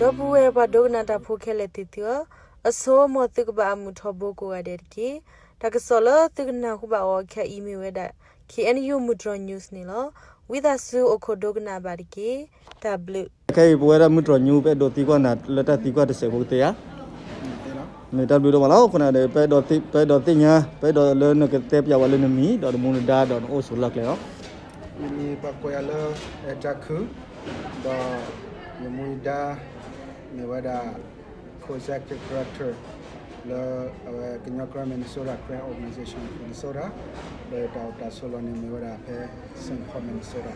ဒီပုၢ်ဝဲၢ်ပှၤဒိကနၣ်တၢ်ဖိခဲလၢာ်သ့ၣ်သုဧၢ, အဆိ မ်သုကဘၣ်အမုာ်ထီဘိကိးဂၤဒဲးတက့ၢ်. တၢ်ကစီၣ်လၢသုကနၢ်ဟူဘၣ်အီၤခဲအံၤမ့ၢ်ဝဲဒၣ် ခ့ၣ်အဲၣ်ယူၣ် မုၢ်တြီၢ် news န့ၣ်လီၤ. ဝံသးစူၤအိၣ်ခိးဒိကနၣ်ဘၣ်တက့ၢ်. တၢ်ဘျုး. ခဲအံၤပဝဲဒၣ်မုၢ်တြီၢ် news ပအဲၣ်ဒိးသံကွၢ်နၤလၢတၢ်သံကွၢ်တစဲးဖိကသ့ဧါ. မ့ၢ်တၢ်ဘျုးဒိၣ်မးလီၤ. အဃိန့ၣ် ပအဲၣ်ဒိးသ့ၣ်ညါ ပအဲၣ်ဒိးလၢနကတဲပၠးဝဲလၢနမံၤ ဒီးနမူနဒါ ဒီးနအိၣ်ဆိးလီၢ်ကျဲလီၤ. ယမံၤပှၤကိးယၤလၢ အဲၣ်တၢ်ခုၣ်, ဒီးယမူဒါ မ့ၢ်ဝဲဒၣ် co-executive director လၢအဝဲကညီ Karen Minnesota, Karen Organization of Minnesota, ဒီးတၢ်အိၣ်တၢ်ဆိးလီၢ်န့ၣ်မ့ၢ်ဝဲဒၣ်ဖဲ Saint Paul, Minnesota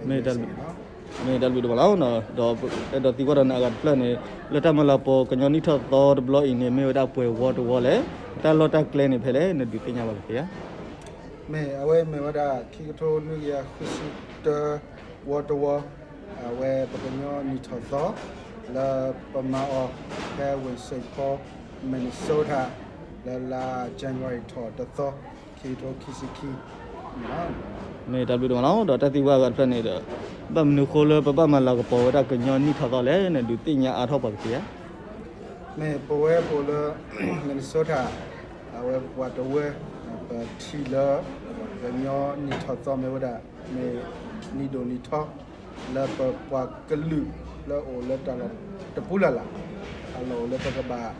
မ့ၢ်တၢ်ဘျုးဒိၣ်မးလီၤ. ဒီးအဲၣ်ဒိးသံကွၢ်ဒီးနၤအဂၤတဖျၢၣ်န့ၣ် လၢတၢ်မၤလၤကပီၤကညီနံၣ်ထီၣ်သီတဘျီအံၤန့ၣ် မ့ၢ်ဝဲဒၣ်ပှဲၤဝီတဝီလဲၣ်, တၢ်လီၢ်တၢ်ကျဲန့ၣ်ဖဲလဲၣ် နဒုးသ့ၣ်ညါဘၣ်ကသ့ဧါ. မ့ၢ်အဝဲမ့ၢ်ဝဲဒၣ် ခံကထိနွံကယၤဃုဆံတၢ ဝီတဝီ, အဝဲပကညီနံၣ်ထီၣ်သီ လၢပမၤအီၤဖဲ Saint Paul, Minnesota လၢလါ January ထီၣ်တသီ ခံကထိခံဆံခံန့ၣ်လီၤ. မ့ၢ်တၢ်ဘျုးဒိၣ်မးလီၤ. ဒီးတၢ်သံကွၢ်အဂၤတဖျၢၣ်န့ၣ်ဒီး ဘၣ်မနုၤအဃိလၢပဘၣ်မၤလၤကပီၤဝဲဒၣ်ကညီနံၣ်ထီၣ်သီလဲၣ် နဒုးသ့ၣ်ညါအါထီၣ်ပှၤကသ့ဧါ. မ့ၢ်ပဝဲပအိၣ်လၢ Minnesota အဝဲပှၤတဝၢ ပထံၣ်လၢ ကညီနံၣ်ထီၣ်သီမ့ၢ်ဝဲဒၣ် မ့ၢ်နံၣ်ဒိၣ်နံၣ်ထီ လၢပပှၤကလုာ်လၢအိၣ်လၢတၢ်လီၢ်တပူၤလၢ်လၢ် အလီၢ်အိၣ်လၢပကဘၣ်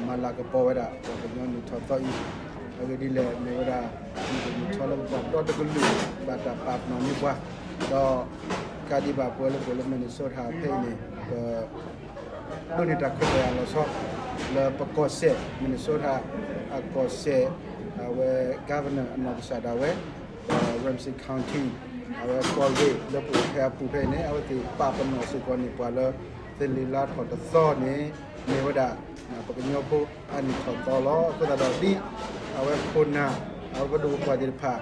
မၤလၤကပီၤဝဲဒၣ် ပှၤကညီနံၣ်ထီၣ်သီအံၤ, အဂ့ၢ်ဒ်လဲၣ် မ့ၢ်ဝဲဒၣ် နံၣ်ဒိၣ်နံၣ်ထီလၢပပှၤဒီတကလုာ် ဘၣ်တၢ်ပာ်ပနီၣ်န့ၢ်ပှၤ, ဒီး ကးဒံးဘၣ်ပဝဲလၢပအိၣ်လၢ Minnesota ဖဲအံၤန့ၣ် ပ ဒိးန့ၢ်တၢ်ခွဲးတၢ်ယာ်လီၤဆီ လၢပကီၢ်စဲၣ် Minnesota အကီၢ်စဲၣ် အဝဲ governor အနီၢ်ကစၢ်ဒၣ်ဝဲ Ramsey County အဝဲကီၢ်ရ့ၣ်လၢပအိၣ်ဖဲအပူၤဖဲအံၤန့ၣ် အဝဲသ့ၣ်ပာ်ပနီၣ်စ့ၢ်ကီးန့ၢ်ပှၤလၢ သလ့ၤလါထီၣ်တသီန့ၣ် မ့ၢ်ဝဲဒၣ် ပကညီဖိအနံၣ်ထီၣ်သီလီၤ. အဃိသတးဒီးဒ် အဝဲခိၣ်နၢ် အဝဲပဒိၣ်ပပှၢ်သ့ၣ်တဖၣ်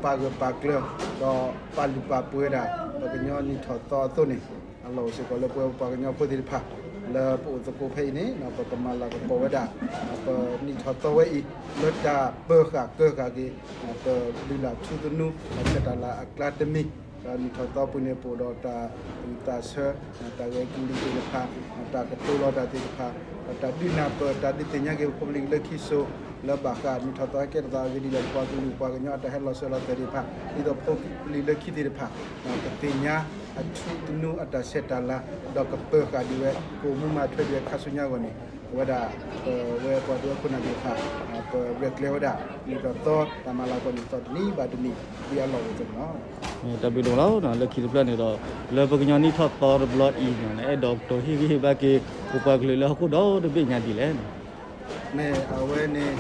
ပာ်ဂၢၢ်ပာ်ကျၢၤ ဒီးပာ်လုၢ်ပာ်ပှ့ၤဝဲဒၣ် ပကညီနံၣ်ထီၣ်သီအသိးန့ၣ် အလီၢ်အိၣ်စ့ၢ်ကီးလၢပဝဲပပှၤကညီဖိသ့ၣ်တဖၣ် လၢပအိၣ်သကိးဖဲအံၤန့ၣ် ပကမၤလၤကပီၤဝဲဒၣ် ပနံၣ်ထီၣ်သီဝဲအံၤ လၢတၢ်ပၢဃာ်ကၢဃာ်က့ၤ ပလုၢ်လၢ်ထူသနူ တၢ်ဆဲးတၢ်လၤအကျါတမံၤ, ဒီးနံၣ်ထီၣ်သီပူၤန့ၣ် ပအိၣ်ဒီးတၢ်ဂုာ်တၢ်ဆၢ တၢ်ဂဲၤကလံၤသ့ၣ်တဖၣ်, တၢ်ကတိၤလီၤတၢ်သ့ၣ်တဖၣ်, ဒီးတၢ်ဒုးနၢ်ပၢၢ် တၢ်ဒုးသ့ၣ်ညါက့ၤ ဖိပလံၤလၢခံစိၤ လၢဘၣ်ဃးနံၣ်ထီၣ်သီဟဲကဲထီၣ်သးအဂ့ၢ်ဒ်လဲၣ် ပပှၤကလုာ်ပှၤကညီအတၢ်ဟဲလီၤစၢၤလီၤသွဲၣ်သ့ၣ်တဖၣ် ဒ်သိးဖိပလံၤလၢခံသ့ၣ်တဖၣ် ကသ့ၣ်ညါအထူသနူအတၢ်ဆဲးတၢ်လၤ ဒီးကပၢဃာ်ဒံးဝဲ ကအိၣ်မူမၤထွဲဒံးဝဲခါဆူညါအဂီၢ်န့ၣ် အဝဲဒၣ် ပဝဲပှၤဒိကနၣ်သ့ၣ်တဖၣ် ပရဲၣ်ကျဲၤဝဲဒၣ် နံၣ်ထီၣ်သီ တၢ်မၤလၤကပီၤနံၣ်ထီၣ်သီတနံၤဘၣ်တနံၤ ဒ်အလီၢ်အိၣ်အသိးန့ၣ်လီၤ. တၢ်ဘျုးဒိၣ်မးလီၤ. လၢခံတဖျၢၣ်န့ၣ်ဒီး လၢပကညီနံၣ်ထီၣ်သီတဘျီအံၤန့ၣ် နအဲၣ်ဒိးကတိၤဟ့ၣ်ဂံၢ်ဟ့ၣ်ဘါက့ၤ ပပှၤကလုာ်လၢဟီၣ်ခိၣ်ဒီတဘ့ၣ်ညါဒ်လဲၣ်န့ၣ် မ့ၢ်အဝဲန့ၣ်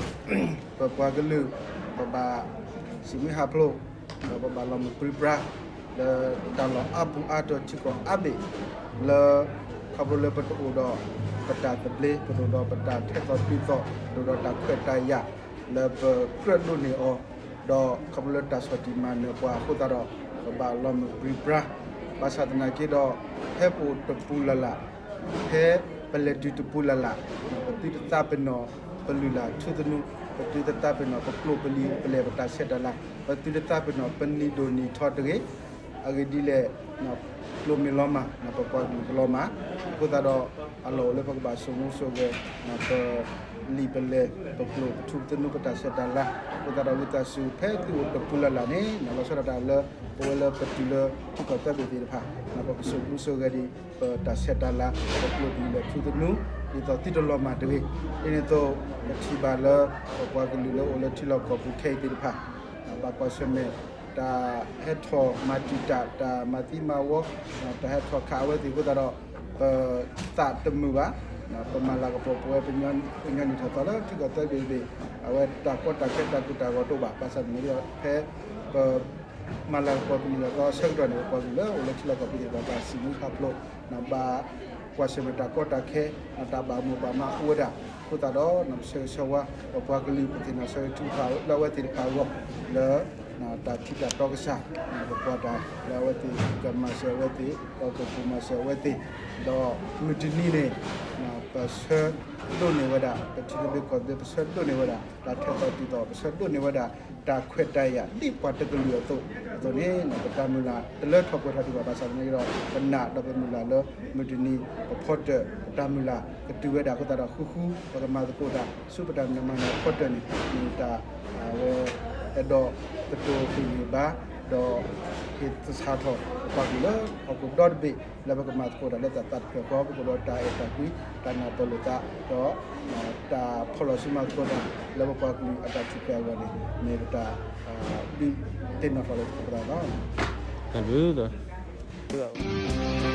ပပှၤကလုာ် ပဘၣ်စံးဘျုးဟးဖျိး ဒီးပဘၣ်လီၤမုၢ်ပြံပြါ လၢတၢ်လီၢ်အါပူၤအါတီၤထံကီၢ်အါဘ့ၣ် လၢ ခီဖျိလၢပတအိၣ်ဒီးပတၢ်သဘျ့ ပတအိၣ်ဒီးပတၢ်ထဲသိးတုၤသိး ပတအိၣ်ဒီးတၢ်ခွဲးတၢ်ယာ် လၢပကြၢးဒိးန့ၢ်အီၤ ဒီးခီဖျိလၢတၢ်ဆီၣ်တံၢ်မၤနၢၤပှၤအဃိသတးဒီး ပဘၣ်လီၤမုၢ်ပြံပြါ ဘၣ်ဆၣ်သနာ်က့ဒီး ဖဲပအိၣ်တပူၤလၢ်လၢ် ဖဲပလဲၤတုၤတပူၤလၢ်လၢ် ပသုတသးပ့ၤနီၣ်ပလုၢ်လၢ်ထူသနူ ပသုတသးပ့ၤနီၣ်ပကျိာ်ပလံာ်ပလဲၢ်ပတၢ်ဆဲးတၢ်လၤ ပသုတသးပ့ၤနီၣ်ပနံၣ်ဒိၣ်နံၣ်ထီတဂ့ၤ အဂ့ၢ်ဒ်လဲၣ် ကျိာ်မ့ၢ်လီၤမၢ် ပပှၤကလုာ်ကလီၤမၢ် အဃိသတးဒီး အလီၢ်အိၣ်လၢပကဘၣ်စိာ်မူစိာ်ဂဲၤ ပလံာ်ပလဲၢ် ပကျိာ်ပထူပသနူပတၢ်ဆဲးတၢ်လၤ အဃိသတးဒီးဝံသးစူၤ ဖဲသုအိၣ်တပူၤလၢ်လၢ်န့ၣ် လီၤဆီဒၣ်တၢ်လၢ ပဝဲလၢပတုၤလၢထံကီၢ်သၢဘ့ၣ်သ့ၣ်တဖၣ် ပကစိာ်မူစိာ်ဂဲၤဒံး ပတၢ်ဆဲးတၢ်လၤ ပကျိာ်ပလံာ်လဲၢ်ထူသနူ ဒ်သိးသုတလီၤမၢ်တဂ့ၤ ဒ်န့ၣ်အသိး ပထံၣ်ဘၣ်လၢ ပပှၤကလုာ်လၢအိၣ်လၢထံလီၢ်ကီၢ်ပူၤခဲအံၤသ့ၣ်တဖၣ် ဘၣ်ကွၢ်ဆၢၣ်မဲာ် တၢ်ဟဲထီၣ်မၤတံာ်တာ် တၢ်မၤသံမၤဝီ တၢ်ဟဲထီၣ်ခးအဝဲသ့ၣ်အဃိသတးဒီး ပသးတမုာ်ဘၣ် ပမၤလၤကပီၤပဝဲပကညီနံၣ်ထီၣ်သီလၢထံကီၢ်သၢဘ့ၣ်တဘ့ၣ် အဝဲတၢ်ကီတၢ်ခဲတၢ်ကိၢ်တၢ်ဂီၤတအိၣ်ဘၣ် ဘၣ်ဆၣ်သနာ်က့ဒီး ဖဲပ မၤလၤကပီၤပနံၣ်ထီၣ်သီအဆၢကတီၢ်န့ၣ် ပပှၤကလုာ်လၢအိၣ်လၢထံလီၢ်ကီၢ်ပူၤသ့ၣ်တဖၣ် ဘၣ်စံးဘျုးဟးဖျိး ဘၣ်ကွၢ်ဆၢၣ်မဲာ်တၢ်ကီတၢ်ခဲ တၢ်ဘၣ်မိၢ်ဘၣ်မးအိၣ်ဝဲဒၣ် အဃိသတးဒီး ပဆၢဂ့ၤဆၢဝါ ပပှၤကလုာ် ပသ့ၣ်နီၣ်ဆၢဂ့ၤထုကဖၣ်လၢအဝဲသ့ၣ်တဖၣ်အဂီၢ် လၢ တၢ်ထံၣ်တၢ်တီကစၢ် ပကွၢ်တၢ်လၢအဝဲသ့ၣ် ကမၤစၢၤအဝဲသ့ၣ် ဒီးကပူၤမၤစၢၤအဝဲသ့ၣ် ဒီးမုၢ်တနံၤန့ၣ် ပဆၢဒိးန့ၢ်ဝဲဒၣ် ပထံသဘျ့ကီၢ်သဘျ့ ပဆၢဒိးန့ၢ်ဝဲဒၣ် တၢ်ထဲသိးတုၤသိး ပဆၢဒိးန့ၢ်ဝဲဒၣ် တၢ်ခွဲးတၢ်ယာ်ဒ်ပှၤတကလုာ်အသိးအသိးန့ၣ် ပတၢ်မုၢ်လၢ်တလၢထီၣ်ပှဲၤထီၣ်ဒံးဘၣ် ဘၣ်ဆၣ်သနာ်က့ဒီး ပနာ်ဒီးပမုၢ်လၢ်လၢ မုၢ်တနံၤ ပဖီတၢၣ် ပတၢ်မုၢ်လၢ်ကတုၤဝဲဒၣ်အဃိသတးဒီး ဃုဃု ပကမၤသကိးတၢ်ဆူပတၢ်မၤနၢၤဖီတၢၣ်န့ၣ် မ့ၢ်တၢ်ဝဲ အဲၣ်ဒိးကတိၤဟ့ၣ်ဂံၢ်ဘါ ဒီးဟ့ၣ်သဆၣ်ထီၣ်ပပှၤကလုာ်လၢဟီၣ်ခိၣ်ဒီတဘ့ၣ် လၢပကမၤသကိးတၢ်လၢတၢ်သးတဖျၢၣ်ဃီ ပကအိၣ်ဒီးတၢ်အဲၣ်တၢ်ကွံ တၢ်နၢ်ပၢၢ်လိာ်သး ဒီး တၢ်ဖီၣ်လီၤစုမၤသကိးတၢ် လၢပပှၤကလုာ်အတၢ်ထူၣ်ဖျဲးအဂီၢ်န့ၣ် မ့ၢ်ပတၢ် ဒုးသ့ၣ်နီၣ်ထီၣ်လၢပသးလီၤ. တၢ်ဘျုး